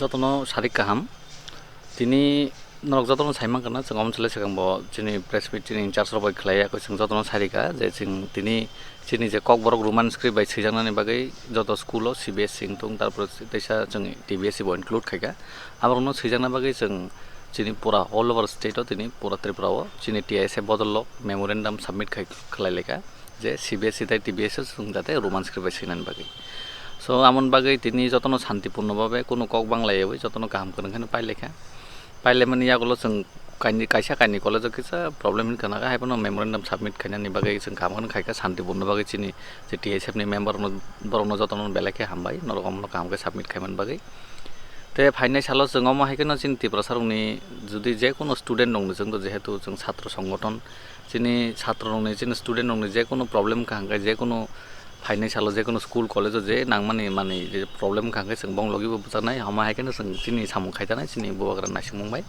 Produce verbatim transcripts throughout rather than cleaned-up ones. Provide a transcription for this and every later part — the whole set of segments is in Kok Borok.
Jotono sarik kaham. Tini norok jotono sai mankha na, chwng omo chwlai swkang bo chini press meet chini in charge rok bai khlai ya, chwng jotono sairi kha je chwng tini chini je Kokborok Roman script bai swijaknani bagwi joto school o C B S E wngthung, tarpore teisa chwng T B S E bo include khaikha. Aborokno swijakna bagwi chwng chini pura all over state o tini pura Tripura o chini T I S F bodol o memorandum submit khai, khlai laikha je C B S E tai T B S E chwng jate Roman script bai swinani bagwi. So, amoni bagwi tini jotono santipurno babe kunu kok banglayawi jotono kaham kwrwng khe pailekha. Pailaimani yagulo chwng kaini, kaisa kaini college o kisa problem hin khna kha, haiphano memorandum submit khainani bagwi chwng kaham kheno khaikha, santipurno bagwi chini je T S F ni member rokno, borokno jotono belai khe hambai, norok omono kaham khe submit khaimani bagwi. Tei phainai salo chwng omo hai kheno chini Tiprasa rokni jodi je kono student rokni chwng to jehetu chwng chhatro songothon, chini chhatro rokni, chini student rokni je kono problem wngkha hwnkhe je kono phainai salo je kono school college o je nangmani manwi je problem wngkha hwnkhe chwng bong logi bo bwchanai, hama hai kheno chwng chini samung khai tanai chini bubagra naisingmung bai.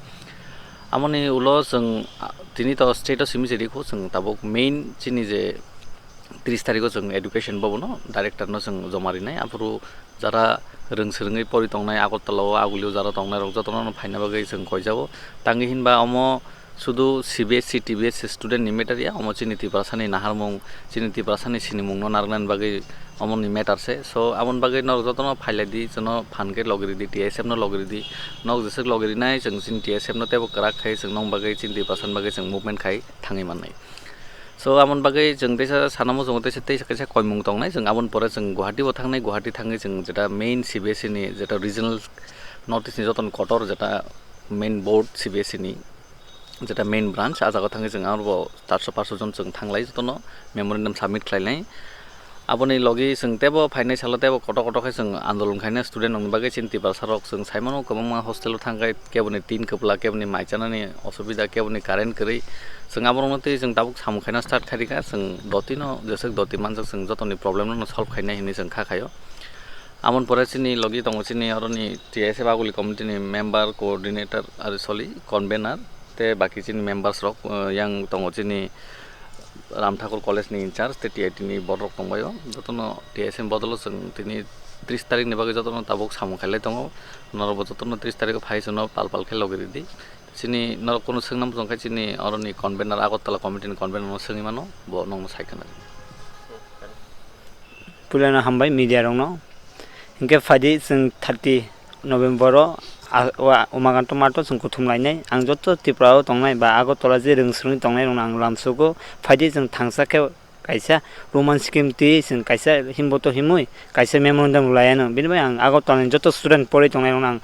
Amoni ulo chwng, ah, tini to state o simi se rikho chwng tabuk main chini je tris tarikh o chwng education bobono director no chwng joma rinai, aphuru jara rwng swrwngwi pori tongnai Agartala o, agulio jara tongnai rok jotono phaina bagwi chwng koijao. Tangwi hinba omo sudu C B S E, T B S E student ni matter ya, omo chini Tiprasa ni naharmung, chini Tiprasa ni sinimung no narwknani bagwi omo ni matter se. So, aboni bagwi norok jotono phailai di, jono phan khe logi ridi, T S F no logi ridi, nok jeswk logi rinai, chwng chini T S F no teibo kwrak khai, chwng nong bagwi chini Tiprasa ni bagwi chwng movement khai thangwi mannai. So, amoni bagwi chwng teisa sana muchungo teisa, teisa kaisa koimung tongnai, chwng aboni pore chwng Guwahati bo thangnai, Guwahati thangwi chwng jeta main C B S E ni jeta regional North East ni jotono kotor jeta main board C B S E ni jeta main branch, ah jaga thangwi chwng abo charso panchso jon chwng thanglai jotono memorandum submit khlainai. Aboni logi chwng teibo phainai salo teibo kotor kotor khe chwng andolon khaina student rokni bagwi chini Tiprasa rok chwng saimano kwbangma hostel o thangkhai keboni tin kwpla, keboni mai chanani osubida, keboni current kwrwi. Chwng aborokno tei chwng tabuk samung khaina start khairikha, chwng dotino jeswk doti manjak, chwng jotoni problem no solve khainai hinwi chwng kha khaio. Aboni pore chini logi tongo chini oroni T S F Aguli committee ni member, coordinator, aro soli convener. Tei baki chini members rok, eh, yang tongo chini Ram Thakur College ni in charge tei T I T ni board rok tongbaio. Jotono T S F ni bodolo chwng tini tris tarik ni bagwi jotono tabuk samung khailai tongo. Norok bo jotono tris tarik o phai chwngno pal pal khe logi ridi. Chini norok kunu swngna muchung khe chini oroni convener, Agartala committee ni convener no swngwi mano, bo nokno sai khna. Puilano hambai media rokno. Hinkhe phaidi chwng thirty November o, a, wa, Umakanto Math o chwng kuthum lainai. Ang joto Tripura o tongnai ba Agartala je rwng swrwngwi tongnai rokno ang lamsugo. Phaidi chwng thangsa khe kaisa Roman script twi chwng kaisa himboto himwi kaisa memorandum rwlaiano. Bini bai ang Agartala ni joto student porwi tongnai rokno ang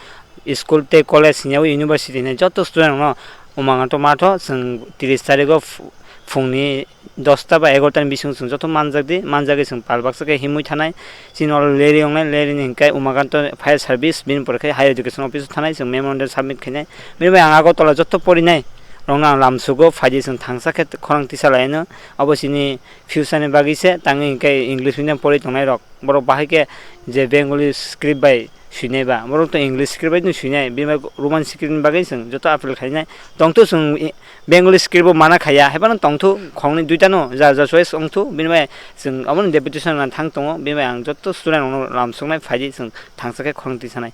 school tei college hwnyawi university ni joto student rokno Umakanto Math o chwng tris tarik o ph-, phungni dosta ba egarota ni bising chwng joto manjak di, manjagwi chwng pal baksa khe himwi thanai. Chini oro Leri wngnai, Leri ni hinkhe Umakanto Fire Service, bini pore khe Higher Education Office o thanai, chwng memorandum submit khainai. Bini bai ang Agartala joto porinai rokno ang lamsugo, phaidi chwng thangsa khe khorang tisa laino. Abo chini future ni bagwi se, tangwi hinkhe English medium porwi tongnai rok. Borok bahai khe je Bengali script bai swinai ba, borok to English script bai no swinai, bini bai Roman script ni bagwi chwng joto appeal khainai. Tongthu chwng i-, Bengali script bo mana khaiya, haiphano tongthu khoroknwi duita no jar jar choice wngthu, bini bai chwng aboni deputation rwna thang tongo, bini bai ang joto student rokno lamsoknai phaidi chwng thangsa khe khoroknwi tisanai.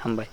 Hambai.